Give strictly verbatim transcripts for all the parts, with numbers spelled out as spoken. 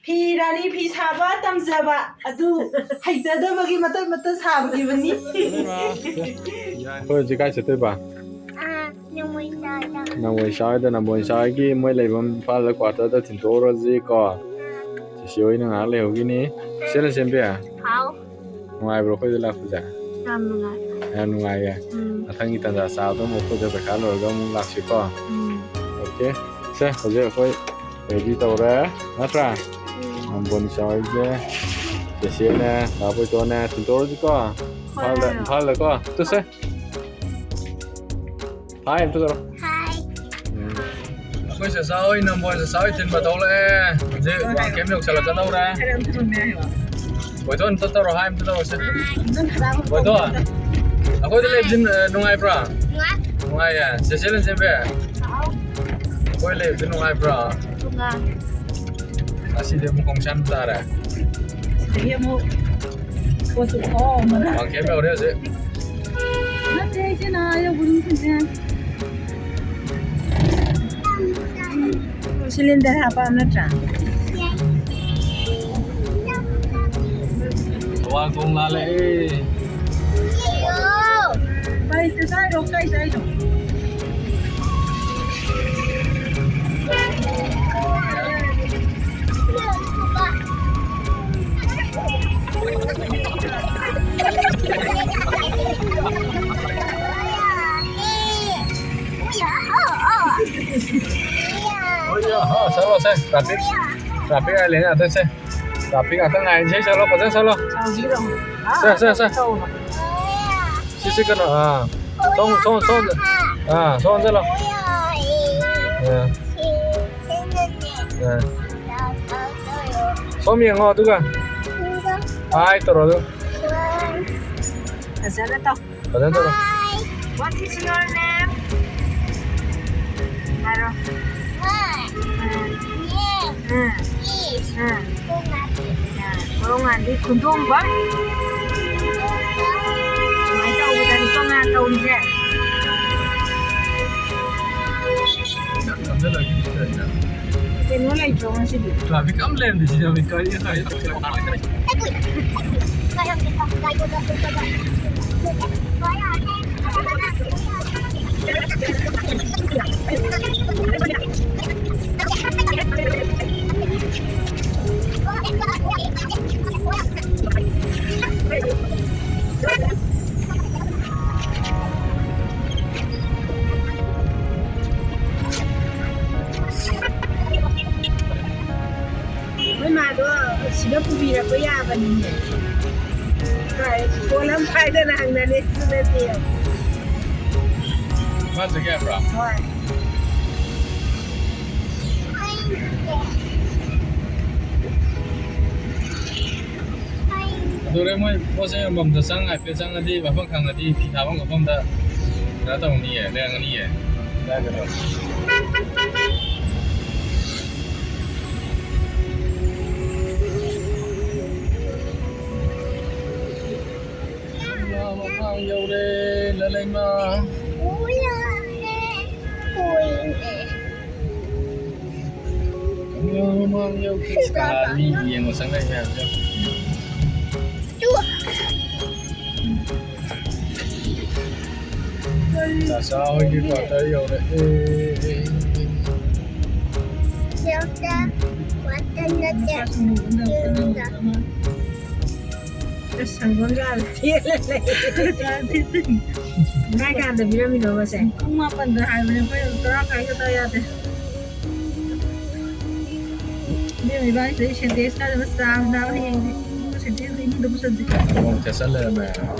ꯐꯤ ꯔꯥꯅꯤ ꯐꯤ ꯁꯥꯕ ꯇꯝꯖꯕ ꯑꯗꯨ ꯍꯩꯖꯗꯕꯒꯤ ꯃꯇꯠ ꯃꯇꯠ ꯁꯥꯕꯤꯕꯅꯤ꯫ ꯑꯩꯈꯣꯏ ꯍꯧꯖꯤꯛ ꯀꯥꯏ ꯆꯠꯇꯣꯏꯕ? ꯑꯥ, ꯅꯣꯡꯃꯩ ꯆꯥꯗ꯫ ꯅꯣꯡꯃꯩ ꯆꯥꯗ, ꯅꯣꯡꯃꯩ ꯆꯥꯒꯤ ꯃꯣꯏ ꯂꯩꯐꯝ ꯏꯝꯐꯥꯜꯗ ꯀ꯭ꯋꯥꯇꯔꯗ ꯊꯤꯟꯇꯣꯛꯎꯔꯁꯤꯀꯣ꯫ ꯆꯤꯆꯦ ꯍꯣꯏꯅ ꯉꯥꯏꯍꯥꯛ ꯂꯩꯍꯧꯈꯤꯅꯤ꯫ ꯆꯦ ꯂꯟꯆꯦꯟꯕꯤ? ꯍꯥꯎ꯫ ꯅꯨꯡꯉꯥꯏꯕ꯭ꯔꯣ ꯑꯩꯈꯣꯏꯗ ꯂꯥꯛꯄꯁꯦ? ꯌꯥꯝ ꯅꯨꯡꯉꯥꯏ꯫ ꯌꯥꯝ ꯅꯨꯡꯉꯥꯏꯌꯦ꯫ ꯎꯝ꯫ ꯃꯊꯪꯒꯤ ꯇꯥꯟꯖꯥ ꯆꯥꯕꯗ ꯑꯃꯨꯛ ꯑꯩꯈꯣꯏꯗ ꯄꯩꯈꯥ ꯂꯣꯏꯔꯒ ꯑꯃꯨꯛ ꯂꯥꯛꯁꯤꯀꯣ꯫ ꯎꯝ꯫ ꯑꯣꯀꯦ꯫ ꯁꯦ, ꯍꯧꯖꯤꯛ ꯑꯩꯈꯣꯏ ꯔꯦꯗꯤ ꯇꯧꯔꯦ, ꯅꯠꯇ꯭ꯔꯥ? ꯎꯝ꯫ ꯅꯝꯕꯣꯟ ꯆꯥꯎꯔꯤꯁꯦ, ꯆꯦꯆꯦꯅꯦ, ꯗꯥ ꯕꯣꯏꯇꯣꯟꯅꯦ, ꯊꯤꯟꯇꯣꯛꯑꯁꯤꯀꯣ꯫ ꯍꯣꯏ, ꯏꯝꯐꯥꯜꯗ, ꯍꯣꯏ꯫ ꯏꯝꯐꯥꯜꯗꯀꯣ꯫ ꯆꯠꯁꯦ꯫ ꯍꯥꯏ ꯑꯝꯇ ꯇꯧꯔꯣ꯫ ꯍꯥꯏ꯫ ꯎꯝ꯫ ꯑꯩꯈꯣꯏ ꯆꯆꯥ ꯍꯣꯏ, ꯅꯝꯕꯣꯜ ꯆꯆꯥ ꯍꯣꯏ ꯊꯤꯟꯕ ꯊꯣꯛꯂꯛꯑꯦ꯫ ꯍꯧꯖꯤꯛ ꯋꯥꯡꯈꯦꯝ ꯌꯧꯁꯜꯂꯛꯀꯗꯧꯔꯦ꯫ ꯕꯣꯏꯇꯣꯟ ꯑꯝꯇ ꯇꯧꯔꯣ, ꯍꯥꯏ ꯑꯝꯇ ꯇꯧꯔꯣꯁꯦ꯫ ꯕꯣꯏꯇꯣꯟ, ꯑꯩꯈꯣꯏꯗ ꯂꯩꯕꯁꯤ, ꯑ, ꯅꯨꯡꯉꯥꯏꯕ꯭ꯔꯥ? ꯅꯨꯡꯉꯥꯏ꯫ ꯅꯨꯡꯉꯥꯏꯌꯦ꯫ ꯆꯦꯆꯦ ꯂꯟꯆꯦꯟꯕꯤ? ꯍꯥꯎ꯫ ꯑꯩꯈꯣꯏ ꯂꯩꯕꯁꯤ ꯅꯨꯡꯉꯥꯏꯕ꯭ꯔꯥ? ꯅꯨꯡꯉꯥꯏ꯫ ꯉꯁꯤꯗꯤ ꯑꯃꯨꯛ ꯈꯣꯡꯁꯥꯟ ꯇꯥꯔꯦ꯫ ꯁꯤꯗꯒꯤ ꯑꯃꯨꯛ ꯄꯣꯠꯁꯨ ꯈꯣꯝ ꯑꯃꯒ꯫ ꯋꯥꯡꯈꯦꯝ ꯌꯧꯔꯦ ꯍꯧꯖꯤꯛ꯫ ꯅꯠꯇꯦ, ꯏꯆꯦ ꯅꯥ ꯌꯧꯕ ꯅꯨꯃꯤꯠꯁꯦ꯫ ꯁꯤꯂꯤꯟꯗꯔ ꯍꯥꯞꯄ ꯅꯠꯇ꯭ꯔꯥ? ꯊꯧꯕꯥꯜ ꯊꯣꯡ ꯂꯥꯜꯂꯛꯑꯦ꯫ ꯀꯩ ꯆꯥꯏꯅꯣ? ꯀꯩ ꯆꯥꯏꯅꯣ? ꯍꯣꯏ, ꯍꯣꯏ, ꯆꯠꯂꯣꯁꯦ, ꯇ꯭ꯔꯥꯐꯤꯛ, ꯇ꯭ꯔꯥꯐꯤꯛ ꯉꯥꯏ ꯂꯩꯅ ꯆꯠꯁꯦ꯫ ꯇ꯭ꯔꯥꯐꯤꯛ ꯉꯥꯛꯇ ꯉꯥꯏꯔꯤꯁꯦ, ꯆꯠꯂꯣ, ꯐꯖꯅ ꯆꯠꯂꯣ꯫ ꯁꯦ, ꯁꯦ, ꯁꯦ꯫ ꯁꯤ, ꯁꯤ ꯀꯩꯅꯣ, ꯑꯥ꯫ ꯁꯣꯝ, ꯁꯣꯝ, ꯁꯣꯝ꯫ ꯑꯥ, ꯁꯣꯝ ꯆꯠꯂꯣ꯫ ꯑꯥ꯫ ꯑꯥ꯫ ꯁꯣꯝ ꯌꯦꯡꯉꯣ, ꯑꯗꯨꯒ꯫ ꯍꯥꯏ ꯇꯧꯔꯣ, ꯑꯗꯨ꯫ ꯐꯖꯅ ꯇꯧ꯫ ꯐꯖꯅ ꯇꯧꯔꯣ꯫ Hi. What is your name? ꯍꯥꯏꯔꯣ꯫ My um. Name um. Is ꯎꯝ꯫ ꯀꯣꯡꯉꯥꯟꯕꯤ꯫ ꯀꯣꯡꯉꯥꯟꯕꯤ ꯈꯨꯟꯗꯣꯡꯕꯝ꯫ ꯁꯨꯃꯥꯏꯅ ꯇꯧꯕꯗꯅꯤꯀꯣ ꯉꯥ ꯇꯧꯔꯤꯁꯦ꯫ ꯀꯩꯅꯣ ꯂꯩꯇ꯭ꯔꯣ ꯉꯁꯤꯗꯤ? Traffic ꯑꯃ ꯂꯩꯔꯝꯗꯦ ꯁꯤꯗ, ꯍꯧꯖꯤꯛ ꯀꯔꯤ ꯍꯥꯏ? ꯑꯩꯈꯣꯏ ꯃꯥꯗꯣ ꯁꯤꯗ ꯄꯨꯕꯤꯔꯛꯄ ꯌꯥꯕꯅꯤꯅꯦ꯫ ꯍꯣꯏ, ꯄꯣꯠ ꯑꯃ ꯄꯥꯏꯗꯅ ꯍꯪꯅꯅꯤ, ꯑꯗꯨ ꯅꯠꯇꯦ꯫ ꯃꯥ ꯆꯠꯀꯦ ꯍꯥꯏꯕ꯭ꯔꯣ? ꯍꯣꯏ꯫ ꯑꯗꯨ ꯍꯣꯔꯦꯟ ꯃꯣꯏ ꯄꯣꯠ ꯆꯩ ꯌꯣꯟꯐꯝꯗ ꯆꯪ, ꯍꯥꯏꯐꯦꯠ ꯆꯪꯉꯗꯤ, ꯃꯐꯝ ꯈꯪꯉꯗꯤ, ꯐꯤ ꯊꯥꯐꯝ ꯈꯣꯠꯐꯝꯗ ꯀꯩꯅꯣ ꯇꯧꯅꯤꯌꯦ, ꯂꯩꯔꯝꯒꯅꯤꯌꯦ꯫ ꯀꯗꯥꯏꯗꯅꯣ? ꯃꯐꯝ ꯌꯧꯔꯦ, ꯂꯂꯩꯃ꯫ ꯃꯃꯥꯡ ꯌꯧꯈꯤ꯫ ꯀꯅꯥ ꯃꯤ ꯌꯦꯡꯕ ꯆꯪꯅꯩ ꯃꯌꯥꯝꯁꯦ? ꯆꯥꯆꯥ ꯍꯣꯏꯒꯤ quarter ꯌꯧꯔꯛꯑꯦ꯫ ꯌꯧꯔꯛꯑꯦ꯫ Quarter ꯅꯠꯇꯦ꯫ ꯑꯁ, ꯁꯪꯒꯣꯝ ꯆꯥꯕ ꯊꯦꯡꯅ ꯂꯩ꯫ ꯀꯥꯏ ꯀꯥꯟꯗ ꯄꯤꯔꯝꯃꯤꯅꯣꯕ ꯁꯦ? ꯄꯨꯡ ꯃꯥꯄꯟꯗ ꯍꯥꯏꯕꯅꯦ, ꯑꯩꯈꯣꯏ ꯇꯔꯥ ꯃꯈꯥꯏꯒ ꯇꯥ ꯌꯥꯗꯦ꯫ ꯏꯕꯦꯝꯃ, ꯏꯕꯥꯅꯤ ꯁꯤꯗꯩ ꯁꯦꯟꯇꯦꯛꯁ ꯀꯥꯏꯗꯅ ꯆꯥ ꯆꯥꯕ ꯍꯌꯦꯡꯗꯤ꯫ ꯏꯕꯨꯡꯉꯣ, ꯁꯦꯟꯇꯦꯛꯁꯇ ꯏꯃꯨꯡꯗ ꯄꯨꯁꯟꯗꯦ꯫ ꯁꯪꯒꯣꯝ ꯆꯥꯁꯜ ꯂꯩꯔꯝꯃꯦ꯫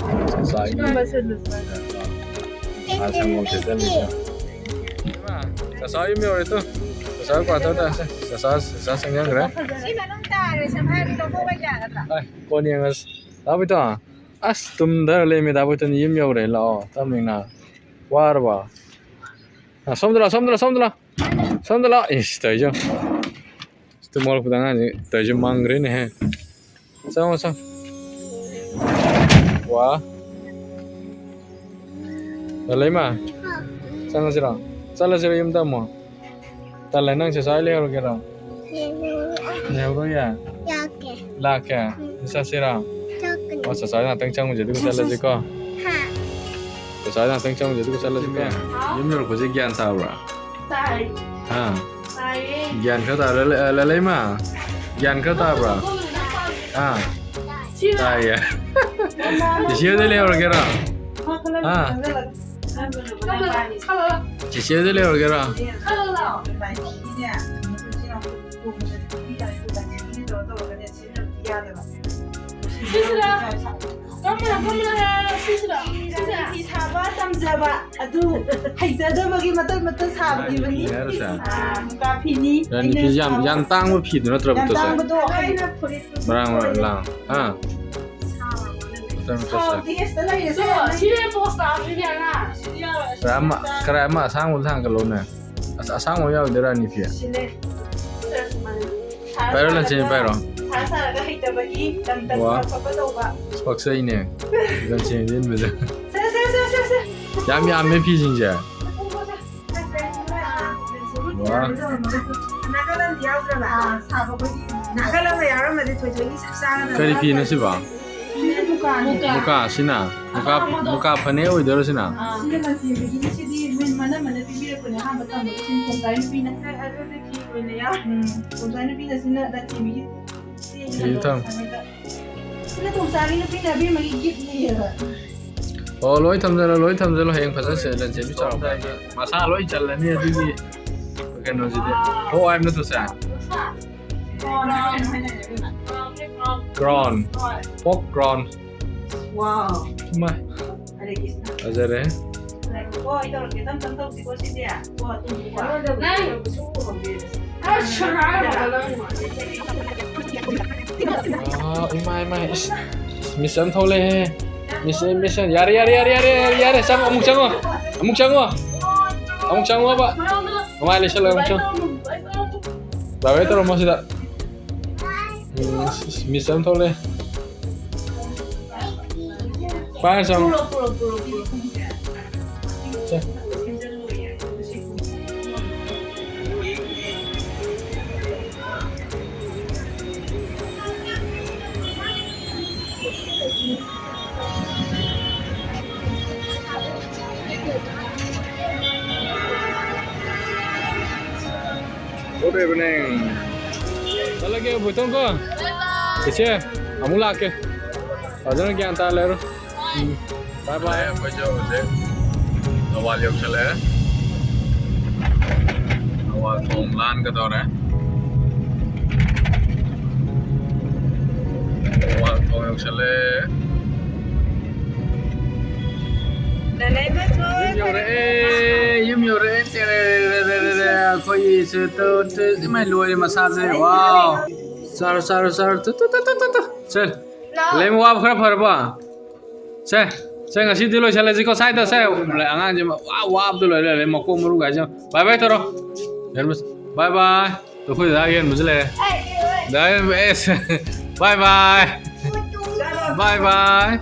ꯆꯥꯆꯥꯒꯤ꯫ ꯁꯤꯃ ꯂꯣꯏꯁꯜꯂꯨ꯫ ꯑꯥ, ꯁꯪꯒꯣꯝ ꯆꯥꯁꯜꯂꯤꯁꯦ꯫ ꯏꯃꯥ, ꯆꯥꯆꯥ ꯌꯨꯝ ꯌꯧꯔꯦ ꯇꯨ꯫ ꯆꯥꯆꯥ quarter ꯇꯥ꯫ ꯆꯥꯆꯥ, ꯆꯥꯆꯥ ꯆꯪꯈ꯭ꯔꯦ꯫ ꯁꯤ ꯃꯅꯨꯡ ꯇꯥꯔꯦ, ꯁꯝ ꯍꯥꯏꯔꯗꯤ ꯂꯧꯊꯣꯛꯄ ꯌꯥꯒꯗ꯭ꯔꯥ? ꯑꯥꯏ, ꯀꯣꯟ ꯌꯦꯡꯉꯁꯤ꯫ ꯗꯥ ꯕꯣꯏꯇꯣꯟ꯫ ꯑꯁ, ꯇꯨꯝꯗꯔ ꯂꯩꯔꯝꯃꯦ ꯗꯥ ꯕꯣꯏꯇꯣꯟ, ꯌꯨꯝ ꯌꯧꯔꯦ꯫ ꯂꯥꯛꯑꯣ, ꯇꯞꯅ ꯏꯅꯥ꯫ ꯋꯥꯔꯕꯣ? ꯑ, ꯁꯣꯝꯗ ꯂꯥꯎ, ꯁꯣꯝꯗ ꯂꯥꯎ, ꯁꯣꯝꯗ ꯂꯥꯎ꯫ ꯁꯣꯝꯗ ꯂꯥꯎ꯫ ꯏꯁ, ꯇꯧꯔꯤꯁꯦ ꯌꯦꯡꯉꯨ꯫ ꯇꯨꯝ ꯍꯧꯒꯠꯂꯛꯄꯗ ꯑꯉꯥꯡꯁꯦ ꯇꯧꯔꯤꯁꯦ ꯃꯪꯈ꯭ꯔꯦꯅꯦꯍꯦ꯫ ꯆꯪꯉꯣ, ꯆꯪꯉꯣ꯫ ꯋꯥ꯫ ꯂꯂꯩꯃ, ꯆꯪꯉꯁꯤꯔꯣ? ꯆꯠꯂꯁꯤꯔꯣ ꯌꯨꯝꯗ ꯑꯃꯨꯛ? ꯇꯜꯂꯦ, ꯅꯪ ꯆꯦꯆꯥ ꯍꯣꯏ ꯂꯩꯍꯧꯔꯒꯦꯔꯣ? ꯌꯦꯡꯉꯨꯔꯦ꯫ ꯂꯩꯍꯧꯔꯣꯏꯌꯦ? ꯌꯥꯛꯀꯦ꯫ ꯂꯥꯛꯀꯦ? ꯆꯠꯁꯤꯔꯣ? ꯆꯠꯀꯅꯤ꯫ ꯑꯣ, ꯆꯦꯆꯥ ꯍꯣꯏ ꯉꯥꯛꯇꯪ ꯆꯪꯉꯨꯁꯦ, ꯑꯗꯨꯒ ꯆꯠꯂꯁꯤꯀꯣ꯫ ꯍꯥ꯫ ꯆꯦꯆꯥ ꯍꯣꯏ ꯉꯥꯛꯇꯪ ꯆꯪꯉꯨꯁꯦ, ꯑꯗꯨꯒ ꯆꯠꯂꯁꯤꯀꯣ꯫ ꯌꯨꯝ ꯌꯧꯔꯛꯄꯁꯦ ꯒ꯭ꯌꯥꯟ ꯇꯥꯕ꯭ꯔꯥ? ꯇꯥꯏ꯫ ꯍꯥ? ꯇꯥꯏꯌꯦ꯫ ꯒ꯭ꯌꯥꯟ ꯈꯔ ꯇꯥꯕ꯭ꯔꯥ? ꯂ-, ꯂ-, ꯂꯩꯃ? ꯒ꯭ꯌꯥꯟ ꯈꯔ ꯇꯥꯕ꯭ꯔꯥ? ꯍꯥ? ꯁꯤꯔꯣ? ꯇꯥꯏꯌꯦ꯫ ꯆꯦꯆꯦ ꯍꯣꯏꯗ ꯂꯩꯍꯧꯔꯒꯦꯔꯣ? ꯍꯥ? ꯆꯦꯆꯦ ꯍꯣꯏꯗ ꯂꯩꯍꯧꯔꯒꯦꯔꯣ? ꯁꯤꯁꯤꯔꯥ? ꯀꯔꯝꯕꯅꯣ, ꯀꯔꯝꯕꯅꯣ ꯍꯥꯏꯔꯣ, ꯁꯤꯁꯤꯔꯥ? ꯁꯤꯁꯤꯔꯥ? ꯐꯤ ꯁꯥꯕ ꯇꯝꯖꯕ ꯑꯗꯨ ꯍꯩꯖꯗꯕꯒꯤ ꯃꯇꯠ ꯃꯇꯠ ꯁꯥꯕꯅꯤꯕꯅꯤ꯫ ꯐꯤ ꯍꯥꯏꯔꯣ ꯁꯦ? ꯑꯥ, ꯃꯨꯀꯥ ꯐꯤꯅꯤ꯫ ꯔꯥꯅꯤ ꯐꯤꯁꯦ ꯌꯥꯝ, ꯌꯥꯝ ꯇꯥꯡꯕ ꯐꯤꯗꯨ ꯅꯠꯇ꯭ꯔꯕ ꯌꯥꯝ ꯇꯣꯁꯦ? ꯇꯥꯡꯕꯗꯣ ꯍꯩ-, ꯃꯔꯥꯡ ꯃꯔꯥꯡ ꯂꯥꯡ꯫ ꯍꯥ? ꯃꯇꯝ ꯃꯇꯝ ꯁꯦ꯫ ꯁꯥꯎꯗꯤ ꯍꯦꯁꯇ ꯂꯩꯔꯦ ꯁꯦ꯫ ꯁꯤꯔꯦ ꯄꯣꯁ ꯇꯥꯕꯅꯤꯅꯦ ꯑꯉꯥꯡ꯫ ꯈꯔ ꯑꯃ, ꯈꯔ ꯑꯃ ꯑꯁꯥꯡꯕ ꯑꯝꯇ ꯊꯥꯡꯒꯠꯂꯛꯎꯅꯦ꯫ ꯑꯁ, ꯑꯁꯥꯡꯕ ꯑꯃ ꯌꯥꯎꯗꯣꯏꯔꯥ, ꯔꯥꯅꯤ ꯐꯤ? ꯁꯤꯂꯦ꯫ ꯄꯥꯏꯔꯣ, ꯂꯟꯆꯦꯟꯕꯤ, ꯄꯥꯏꯔꯣ꯫ ꯁꯥ ꯁꯥꯔꯒ ꯍꯩꯇꯕꯒꯤ ꯇꯝ ꯇꯝ ꯋꯥ꯫ ꯈꯣꯠꯄ ꯇꯧꯕ꯫ ꯑꯁ, ꯄꯛꯆꯩꯅꯦ꯫ ꯂꯟꯆꯦꯟꯕꯤ ꯏꯟꯕꯗ꯫ ꯁꯦ, ꯁꯦ, ꯁꯦ, ꯁꯦ, ꯁꯦ꯫ ꯌꯥꯝ ꯌꯥꯝꯃꯦ ꯐꯤꯁꯤꯡꯁꯦ꯫ ꯋꯥ꯫ ꯅꯥꯀꯜ ꯑꯃ ꯌꯥꯎꯗ꯭ꯔꯕ? ꯑꯥ, ꯁꯥꯕ ꯑꯩꯈꯣꯏꯒꯤ ꯅꯥꯀꯜ ꯑꯃ ꯌꯥꯎꯔꯝꯃꯗꯤ ꯊꯣꯏꯊꯣꯏꯒꯤ ꯆꯞ ꯆꯥꯒꯗꯕ꯫ ꯀꯔꯤ ꯐꯤꯅꯣ ꯁꯤꯕꯣ? ꯁꯤꯁꯨ ꯃꯨꯀꯥꯅꯦ꯫ ꯃꯨꯀꯥ ꯁꯤꯅ? ꯃꯨꯀꯥ, ꯃꯨꯀꯥ ꯐꯅꯦꯛ ꯑꯣꯏꯗꯣꯏꯔꯣ ꯁꯤꯅ? ꯑꯥ, ꯁꯤꯅ ꯂꯟꯆꯦꯟꯕꯤꯒꯤꯅꯤ, ꯁꯤꯗꯤ ꯃꯣꯏ ꯃꯅꯝꯃꯅ ꯄꯤꯕꯤꯔꯛꯄꯅꯦ ꯑꯍꯥꯟꯕ ꯇꯝꯕꯗ, ꯁꯤ ꯇꯣꯝꯆꯥꯏ ꯅꯨꯄꯤꯅ꯫ ꯎꯝ, ꯇꯣꯝꯆꯥꯏ ꯅꯨꯄꯤꯅ ꯁꯤꯅ ꯂꯟꯆꯦꯟꯕꯤꯒꯤ꯫ ꯁꯤꯁꯨ ꯊꯝ꯫ ꯁꯤꯅ ꯇꯣꯝꯆꯥꯏꯒꯤ ꯅꯨꯄꯤꯅ ꯑꯕꯦꯝꯃꯒꯤ ꯒꯤꯐꯅꯦꯕ꯫ ꯑꯣ, ꯂꯣꯏ ꯊꯝꯖꯜꯂꯣ, ꯂꯣꯏ ꯊꯝꯖꯜꯂꯣ, ꯍꯌꯦꯡ ꯐꯖꯅ ꯁꯦꯠ-, ꯂꯟꯆꯦꯟꯕꯤ ꯆꯥꯎꯔꯛꯄ ꯀꯥꯟꯗ ꯃꯁꯥ ꯂꯣꯏ ꯆꯜꯂꯅꯤ ꯑꯗꯨꯒꯤ ꯀꯩꯅꯣꯁꯤꯗꯤ꯫ ꯊꯣꯛꯑꯣ ꯍꯥꯏꯕ ꯅꯠꯇ꯭ꯔꯣ ꯁꯦ? ꯀ꯭ꯔꯥꯎꯟ꯫ ꯄꯣꯛ ꯀ꯭ꯔꯥꯎꯟ꯫ ꯋꯥꯎ꯫ ꯏꯃꯥꯏ꯫ ꯍꯔꯦ ꯀ꯭ꯔꯤꯁꯅ꯫ ꯐꯖꯔꯦ꯫ ꯉꯥꯏꯈꯣꯀꯣ, ꯑꯩ ꯇꯧꯔꯛꯀꯦ꯫ ꯇꯞ ꯇꯞ ꯇꯧꯁꯤꯀꯣ ꯁꯤꯗꯤ꯫ ꯀꯣ, ꯇꯨꯝꯁꯤꯀꯣ꯫ ꯅꯪ꯫ ꯑꯁ, ꯁꯔꯥ ꯍꯥꯏꯔꯒ ꯅꯪ꯫ ꯑꯥ, ꯏꯃꯥ, ꯏꯃꯥ, ꯏꯁ, ꯃꯤꯁ ꯑꯃ ꯊꯣꯛꯂꯛꯑꯦꯍꯦ꯫ ꯃꯤꯁ, ꯃꯤꯁ, ꯌꯥꯔꯦ, ꯌꯥꯔꯦ, ꯌꯥꯔꯦ, ꯌꯥꯔꯦ, ꯌꯥꯔꯦ, ꯆꯪꯉꯣ, ꯑꯃꯨꯛ ꯆꯪꯉꯣ, ꯑꯃꯨꯛ ꯆꯪꯉꯣ, ꯑꯃꯨꯛ ꯆꯪꯉꯣꯕ꯫ ꯃꯃꯥꯏ ꯂꯩꯁꯜꯂꯣ, ꯑꯃꯨꯛ ꯆꯪꯉꯣ꯫ ꯕꯥꯏ ꯕꯥꯏ ꯇꯧꯔꯝꯃꯣ ꯁꯤꯗ꯫ ꯎꯝ, ꯏꯁ, ꯏꯁ, ꯃꯤꯁ ꯑꯃ ꯊꯣꯛꯂꯛꯑꯦ꯫ ꯄꯥꯏꯔ ꯆꯪꯉꯣ꯫ ꯄꯨꯔꯣ, ꯄꯨꯔꯣ, ꯄꯨꯔꯣ, ꯄꯨꯔꯣ꯫ ꯁꯦ꯫ ꯆꯠꯂꯒꯦ ꯕꯣꯏꯇꯣꯟ ꯀꯣ꯫ ꯏꯆꯦ, ꯑꯃꯨꯛ ꯂꯥꯛꯀꯦ꯫ ꯐꯖꯅ ꯒ꯭ꯌꯥꯟ ꯇꯥ ꯂꯩꯔꯣ꯫ ꯎꯝ꯫ ꯕꯥꯏ ꯕꯥꯏ꯫ ꯑꯩꯈꯣꯏꯁꯨ ꯍꯧꯖꯤꯛ ꯊꯧꯕꯥꯜ ꯌꯧꯁꯜꯂꯛꯑꯦ꯫ ꯊꯧꯕꯥꯜ ꯊꯣꯡ ꯂꯥꯟꯒꯗꯧꯔꯦ꯫ ꯊꯧꯕꯥꯜ ꯊꯣꯡ ꯌꯧꯁꯜꯂꯛꯑꯦ꯫ ꯌꯨꯝ ꯌꯧꯔꯛꯑꯦ, ꯌꯨꯝ ꯌꯧꯔꯛꯑꯦ꯫ ꯑꯩꯈꯣꯏꯒꯤ ꯁꯦ ꯇꯧ-, ꯇꯧ-, ꯏꯃꯥꯏ, ꯂꯣꯏꯔꯦ ꯃꯁꯥꯁꯦ꯫ ꯋꯥꯎ꯫ ꯆꯥꯔꯣ, ꯆꯥꯔꯣ, ꯆꯥꯔꯣ꯫ ꯇꯨ, ꯇꯨ, ꯇꯨ꯫ ꯁꯦ, ꯂꯩꯃ ꯋꯥꯕ ꯈꯔ ꯐꯔꯕꯣ? ꯁꯦ, ꯁꯦ, ꯉꯁꯤꯗꯤ ꯂꯣꯏꯁꯜꯂꯁꯤꯀꯣ ꯁ꯭ꯋꯥꯏꯗ꯫ ꯁꯦ, ꯑꯉꯥꯡꯁꯦ ꯋꯥ-, ꯋꯥꯕꯗ ꯂꯣꯏꯔꯦ, ꯂꯣꯏꯔꯦ꯫ ꯃꯀꯣꯛ ꯃꯔꯨ ꯀꯥꯏꯁꯦ꯫ ꯕꯥꯏ ꯕꯥꯏ ꯇꯧꯔꯣ꯫ ꯕꯥꯏ ꯕꯥꯏ꯫ ꯑꯩꯈꯣꯏ ꯗꯥ ꯌꯦꯟꯕꯁꯨ ꯂꯩꯔꯦ꯫ ꯗꯥ ꯌꯦꯟꯕ, ꯑꯦꯁ꯫ ꯕꯥꯏ ꯕꯥꯏ꯫ ꯕꯥꯏ ꯕꯥꯏ꯫